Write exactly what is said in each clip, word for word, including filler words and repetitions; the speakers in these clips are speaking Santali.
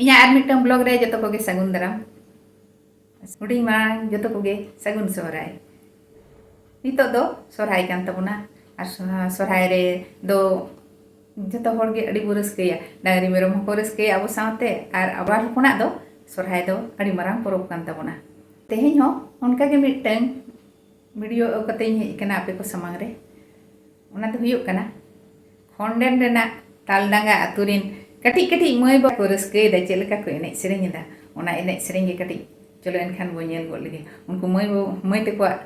ᱤᱧᱟᱹᱜ ᱟᱨ ᱢᱤᱫᱴᱟᱝ ᱵᱞᱚᱜ ᱨᱮ ᱡᱚᱛᱚ ᱠᱚᱜᱮ ᱥᱟᱹᱜᱩᱱ ᱫᱟᱨᱟᱢ᱾ ᱦᱩᱰᱤᱧ ᱢᱟᱨᱟᱝ ᱡᱚᱛᱚ ᱠᱚᱜᱮ ᱥᱟᱹᱜᱩᱱ ᱥᱚᱦᱨᱟᱭ᱾ ᱱᱤᱛᱚᱜ ᱫᱚ ᱥᱚᱦᱨᱟᱭ ᱠᱟᱱ ᱛᱟᱵᱚᱱᱟ, ᱟᱨ ᱥᱚᱦ- ᱥᱚᱦᱨᱟᱭ ᱨᱮ ᱫᱚ ᱡᱚᱛᱚ ᱦᱚᱲ ᱜᱮ ᱟᱹᱰᱤ ᱵᱚ ᱨᱟᱹᱥᱠᱟᱹᱭᱟ᱾ ᱰᱟᱝᱨᱤ ᱢᱮᱨᱚᱢ ᱦᱚᱸᱠᱚ ᱨᱟᱹᱥᱠᱟᱹᱭᱟ ᱟᱵᱚ ᱥᱟᱶᱛᱮ, ᱟᱨ ᱟᱵᱟᱨ ᱦᱚᱯᱚᱱᱟᱜ ᱫᱚ ᱥᱚᱦᱨᱟᱭ ᱫᱚ ᱟᱹᱰᱤ ᱢᱟᱨᱟᱝ ᱯᱚᱨᱚᱵᱽ ᱠᱟᱱ ᱛᱟᱵᱚᱱᱟ᱾ ᱛᱮᱦᱮᱧ ᱦᱚᱸ ᱚᱱᱠᱟ ᱜᱮ ᱢᱤᱫᱴᱟᱝ ᱵᱷᱤᱰᱤᱭᱳ ᱟᱹᱜᱩ ᱠᱟᱛᱮ ᱤᱧ ᱦᱮᱡ ᱟᱠᱟᱱᱟ ᱟᱯᱮ ᱠᱚ ᱥᱟᱢᱟᱝ ᱨᱮ᱾ ᱚᱱᱟ ᱫᱚ ᱦᱩᱭᱩᱜ ᱠᱟᱱᱟ ᱠᱷᱚᱱᱰᱮᱱ ᱨᱮᱱᱟᱜ ᱛᱟᱞᱰᱟᱸᱜᱟ ᱟᱛᱳ ᱨᱮᱱ ᱠᱟᱹᱴᱤᱡ ᱠᱟᱹᱴᱤᱡ ᱢᱟᱹᱭ ᱵᱟᱵᱟ ᱠᱚ ᱨᱟᱹᱥᱠᱟᱹᱭᱮᱫᱟ, ᱪᱮᱫ ᱞᱮᱠᱟ ᱠᱚ ᱮᱱᱮᱡ ᱥᱮᱨᱮᱧ ᱮᱫᱟ, ᱚᱱᱟ ᱮᱱᱮᱡ ᱥᱮᱨᱮᱧ ᱜᱮ ᱠᱟᱹᱴᱤᱡ ᱪᱚᱞᱚ ᱮᱱᱠᱷᱟᱱ ᱵᱚ ᱧᱮᱞ ᱜᱚᱫ ᱞᱮᱜᱮ᱾ ᱩᱱᱠᱩ ᱢᱟᱹᱭ ᱵᱟᱵᱟ, ᱢᱟᱹᱭ ᱛᱟᱠᱚᱣᱟᱜ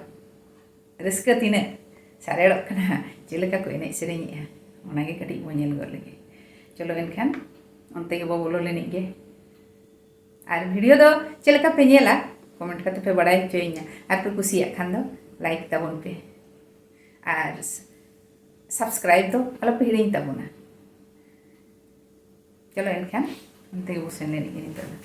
ᱨᱟᱹᱥᱠᱟᱹ ᱛᱤᱱᱟᱹᱜ ᱥᱟᱨᱮᱲᱚᱜ ᱠᱟᱱᱟ, ᱪᱮᱫ ᱞᱮᱠᱟ ᱠᱚ ᱮᱱᱮᱡ ᱥᱮᱨᱮᱧᱮᱜᱼᱟ, ᱚᱱᱟᱜᱮ ᱠᱟᱹᱴᱤᱡ ᱵᱚ ᱧᱮᱞ ᱜᱚᱫ ᱞᱮᱜᱮ᱾ ᱪᱚᱞᱚ ᱮᱱᱠᱷᱟᱱ ᱚᱱᱛᱮ ᱜᱮᱵᱚ ᱵᱚᱞᱚ ᱞᱮᱱᱤᱡ ᱜᱮ᱾ ᱟᱨ ᱵᱷᱤᱰᱤᱭᱳ ᱫᱚ ᱪᱮᱫ ᱞᱮᱠᱟ ᱯᱮ ᱧᱮᱞᱟ, ᱠᱚᱢᱮᱱᱴ ᱠᱟᱛᱮ ᱯᱮ ᱵᱟᱲᱟᱭ ᱦᱚᱪᱚᱭᱤᱧᱟ᱾ ᱟᱨ ᱯᱮ ᱠᱩᱥᱤᱭᱟᱜ ᱠᱷᱟᱱ ᱫᱚ ᱞᱟᱭᱤᱠ ᱛᱟᱵᱚᱱ ᱯᱮ, ᱟᱨ ᱥᱟᱵᱥᱠᱨᱟᱭᱤᱵ ᱫᱚ ᱟᱞᱚ ᱯᱮ ᱦᱤᱲᱤᱧ ᱛᱟᱵᱚᱱᱟ᱾ ᱪᱚᱞᱚ ᱮᱱᱠᱷᱟᱱ ᱚᱱᱛᱮ ᱜᱮᱵᱚ ᱥᱮᱱ ᱞᱮᱱ ᱜᱮ ᱱᱤᱛᱚᱜ ᱫᱚ᱾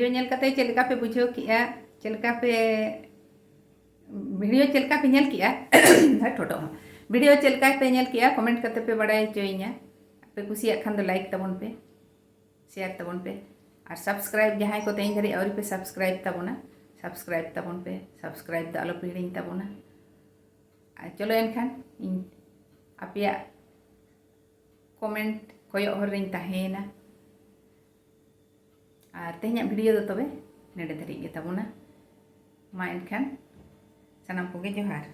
ᱵᱷᱤᱰᱤᱭᱳ ᱧᱮᱞ ᱠᱟᱛᱮ ᱪᱮᱫ ᱞᱮᱠᱟ ᱯᱮ ᱵᱩᱡᱷᱟᱹᱣ ᱠᱮᱜᱼᱟ, ᱪᱮᱫ ᱞᱮᱠᱟ ᱯᱮ, ᱵᱷᱤᱰᱤᱭᱳ ᱪᱮᱫ ᱞᱮᱠᱟ ᱯᱮ ᱧᱮᱞ ᱠᱮᱜᱼᱟ, ᱦᱟᱹᱴ, ᱴᱷᱚᱴᱚᱜ ᱢᱟ᱾ ᱵᱷᱤᱰᱤᱭᱳ ᱪᱮᱫ ᱞᱮᱠᱟ ᱯᱮ ᱧᱮᱞ ᱠᱮᱜᱼᱟ, ᱠᱚᱢᱮᱱᱴ ᱠᱟᱛᱮ ᱯᱮ ᱵᱟᱲᱟᱭ ᱦᱚᱪᱚᱭᱤᱧᱟ᱾ ᱯᱮ ᱠᱩᱥᱤᱭᱟᱜ ᱠᱷᱟᱱ ᱫᱚ ᱞᱟᱭᱤᱠ ᱛᱟᱵᱚᱱ ᱯᱮ, ᱥᱮᱭᱟᱨ ᱛᱟᱵᱚᱱ ᱯᱮ, ᱟᱨ ᱥᱟᱵᱥᱠᱨᱟᱭᱤᱵ, ᱡᱟᱦᱟᱸᱭ ᱠᱚ ᱛᱮᱦᱮᱧ ᱫᱷᱟᱹᱨᱤᱡ ᱟᱹᱣᱨᱤ ᱯᱮ ᱥᱟᱵᱥᱠᱨᱟᱭᱤᱵ ᱛᱟᱵᱚᱱᱟ, ᱥᱟᱵᱥᱠᱨᱟᱭᱤᱵ ᱛᱟᱵᱚᱱ ᱯᱮ, ᱥᱟᱵᱥᱠᱨᱟᱭᱤᱵ ᱫᱚ ᱟᱞᱚ ᱯᱮ ᱦᱤᱲᱤᱧ ᱛᱟᱵᱚᱱᱟ᱾ ᱟᱨ ᱪᱚᱞᱚ ᱮᱱᱠᱷᱟᱱ ᱤᱧ ᱟᱯᱮᱭᱟᱜ ᱠᱚᱢᱮᱱᱴ ᱠᱚᱭᱚᱜ ᱦᱚᱨ ᱨᱤᱧ ᱛᱟᱦᱮᱸᱭᱮᱱᱟ᱾ ᱟᱨ ᱛᱮᱦᱮᱧᱟᱜ ᱵᱷᱤᱰᱤᱭᱳ ᱫᱚ ᱛᱚᱵᱮ ᱱᱮᱰᱮ ᱫᱷᱟᱹᱨᱤᱡ ᱜᱮ ᱛᱟᱵᱚᱱᱟ᱾ ᱢᱟ ᱮᱱᱠᱷᱟᱱ ᱥᱟᱱᱟᱢ ᱠᱚᱜᱮ ᱡᱚᱦᱟᱨ᱾